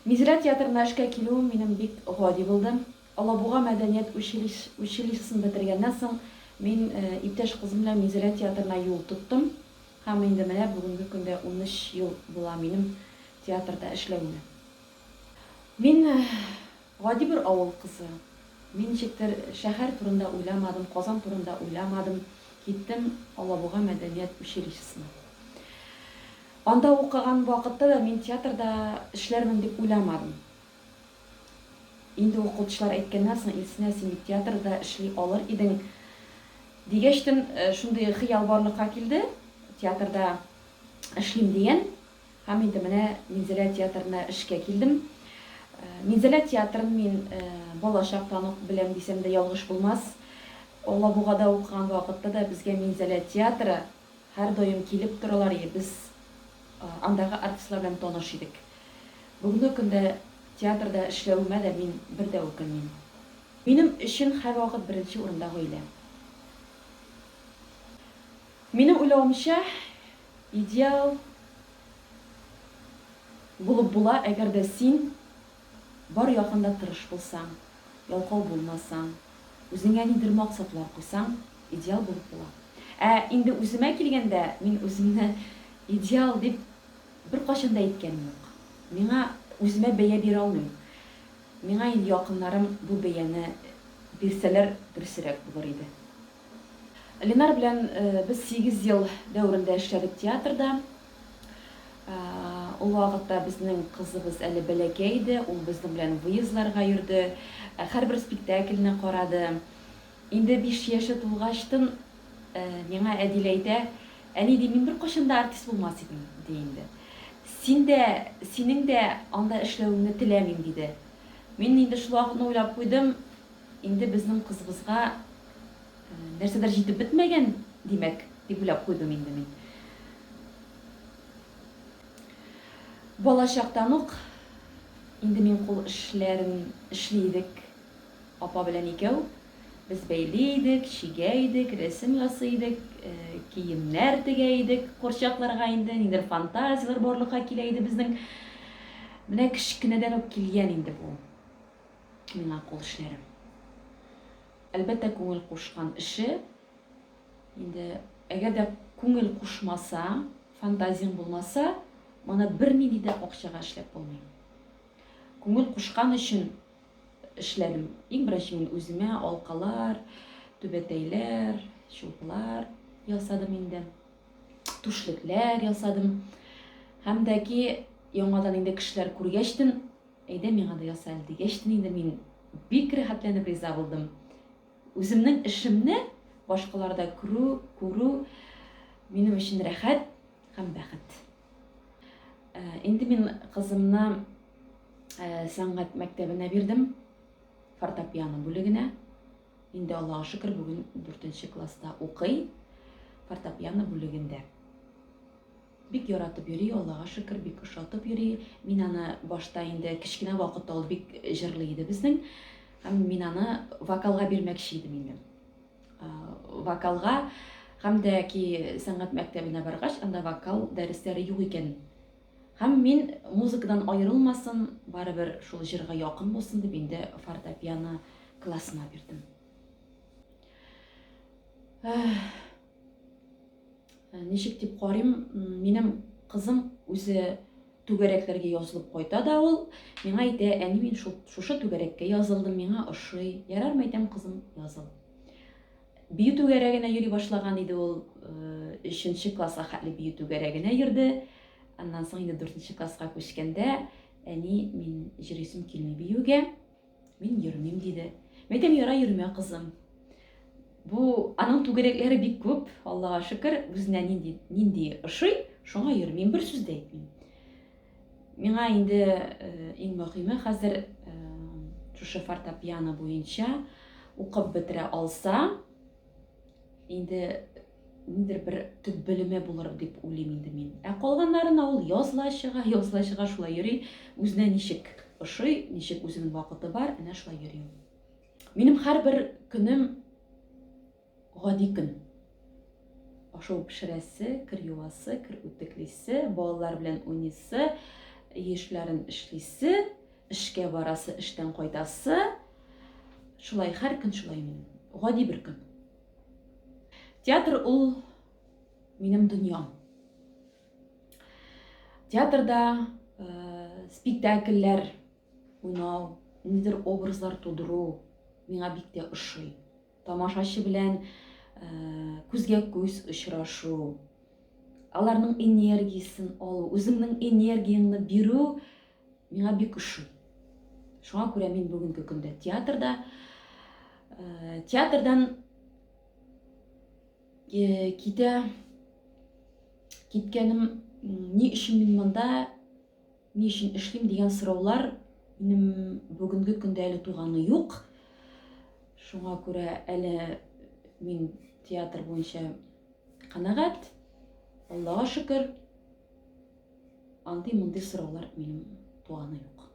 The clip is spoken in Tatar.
Минзәлә театрына эшкә килүем минем бик гади булды. Алабуга мәдәният училищесын бетергәннән соң, мин иптәш кызым белән Минзәлә театрына юл тоттым. Һәм инде менә бүгенге көндә 13 ел була минем театрда эшләвемә. Мин гади бер авыл кызы. Мин ничектер шәһәр турында уйламадым, Казан турында уйламадым. Киттем Алабуга мәдәният училищесына. Анда укыган вакытта да мин театрда эшләрмен дип уйламадым. Инде укытучылар әйткәннән соң, Илсинә, син бит театрда эшли алыр идең, дигәчтен, шундый хыял барлыкка килде, театрда эшлим дигән. Һәм инде менә Минзәлә театрына эшкә килдем. Минзәлә театрын мин балачактан ук беләм дисәм дә ялгыш булмас. Алабугада укыган вакытта да безгә Минзәлә театры Һәрдаим килеп торалар ие, без андагы артистлар белән таныш идек. Бүгенге көндә театрда эшләвемә дә мин бер дә үкенмим. Минем өчен һәрвакыт беренче урында гаилә. Минем уйлавымча, идеал булып була, әгәр дә син бар якын да тырыш булсаң, ялкау булмасаң, үзеңә нидер максатлар куйсаң, идеал булып була. Ә инде үземә килгәндә, мин үземне идеал дип беркайчан да әйткәнем юк. Миңа үземә бәя бирә алмыйм. Миңа инде якыннарым бу бәяне бирсәләр, дөресрәк булыр иде. Ленар белән без сигез ел дәверендә эшләдек театрда. Ул вакытта безнең кызыбыз әле бәләкәй иде, ул безнең белән выездларга йөрде, һәрбер спектакльне карады. Инде биш яше тулгачтын, миңа Әдилә әйтә, Әни, ди, мин беркайчан да артист булмас идем, ди инде. Син дә, синең дә анда эшләвеңне теләмим, диде. Мин инде шул вакытны уйлап куйдым, инде безнең кызыбызга нәрсәдер җитеп бетмәгән, димәк, дип уйлап куйдым инде мин. Балачактан ук инде мин кул эшләрен эшли идек. Апа белән икәү без бәйли идек, чигә идек, рәсем ясый идек, киемнәр тегә идек курчакларга инде, нидер фантазияләр барлыкка килә иде безнең. Менә кечкенәдән үк килгән инде бу миңа кул эшләре. Әлбәттә, күңел кушкан эше. Инде әгәр дә күңел кушмаса, фантазияң булмаса, моны бернинди дә акчага эшләп булмый. Күңел кушкан өчен эшләдем. Иң беренче мин үземә алкалар, түбәтәйләр, чулпылар ясадым инде. Түшлекләр ясадым. Һәм дә ки яңадан инде кешеләр күргәчтен, әйдә миңа да яса әле дигәчтен инде мин бик рәхәтләнеп риза булдым. Үземнең эшемне башкаларда күрү, күрү минем өчен рәхәт һәм бәхет. Инде мин кызымны сәнгать мәктәбенә бирдем, фортепиано бүлегенә. Инде Аллага шөкер, бүген 4 класста укый, фортепиано бүлегендә. Бик яратып йөри, Аллага шөкер, бик ошатып йөри. Мин аны башта инде кечкенә вакытта ул бик җырлый иде безнең. Һәм мин аны вокалга бирмәкче идем инде. Вокалга һәм дә ки сәнгать мәктәбенә баргач, анда вокал дәресләре юк икән. Һәм мин музыкадан аерылмасын, барыбер шул җырга якын булсын дип инде фортепиано классына бирдем. Ничек дип карыйм, минем кызым үзе түгәрәкләргә язылып кайта да ул миңа әйтә, әни, мин шул шушы түгәрәккә язылдым, миңа ошый. Ярар, әйтәм, кызым, языл. Бию түгәрәгенә йөри башлаган иде ул, өченче класска хәтле бию түгәрәгенә йөрде. Аннан соң инде дүртенче класска күчкәндә, әни, мин йөрисем килми биюгә, мин йөрмим, диде. Мин әйтәм, ярай, йөрмә, кызым. Бу аның түгәрәкләре бик күп, Аллага шөкер, үзенә нинди нинди ошый, шуңа йөрмим, бер сүз дә әйтмим. Миңа инде иң мөһиме хәзер шушы фортепиано буенча укып бетерә алса, инде ниндидер бер төп белеме булыр дип уйлыйм инде мин. Ә калганнарына ул языла чыга, языла чыга, шулай йөри. Үзенә ничек ошый, ничек үзенең вакыты бар, әнә шулай йөри ул. Минем һәрбер көнем гади көн. Ашау пешерәсе, кер юасы, кер үтеклисе, балалар белән уйныйсы, өй эшләрен эшлисе. Эшкә барасы, эштән кайтасы. Шулай, һәр көн шулай минем. Гади бер көн. Театр ул минем дөньям. Театрда э, спектакльләр уйнау, ниндидер образлар тудыру миңа бик тә ошый. Тамашачы белән күзгә күз очрашу, аларның энергиясен алу, үзеңнең энергияңне бирү миңа бик ошый. Шуңа күрә мин бүгенге көндә театрда театрдан китә киткәнем ни өчен мин монда Ни өчен эшлим дигән сораулар минем бүгенге көндә әле туганы юк. Шуңа күрә әле мин театр буенча канәгать. Аллага шөкер. Андый-мондый сораулар минем туганы юк.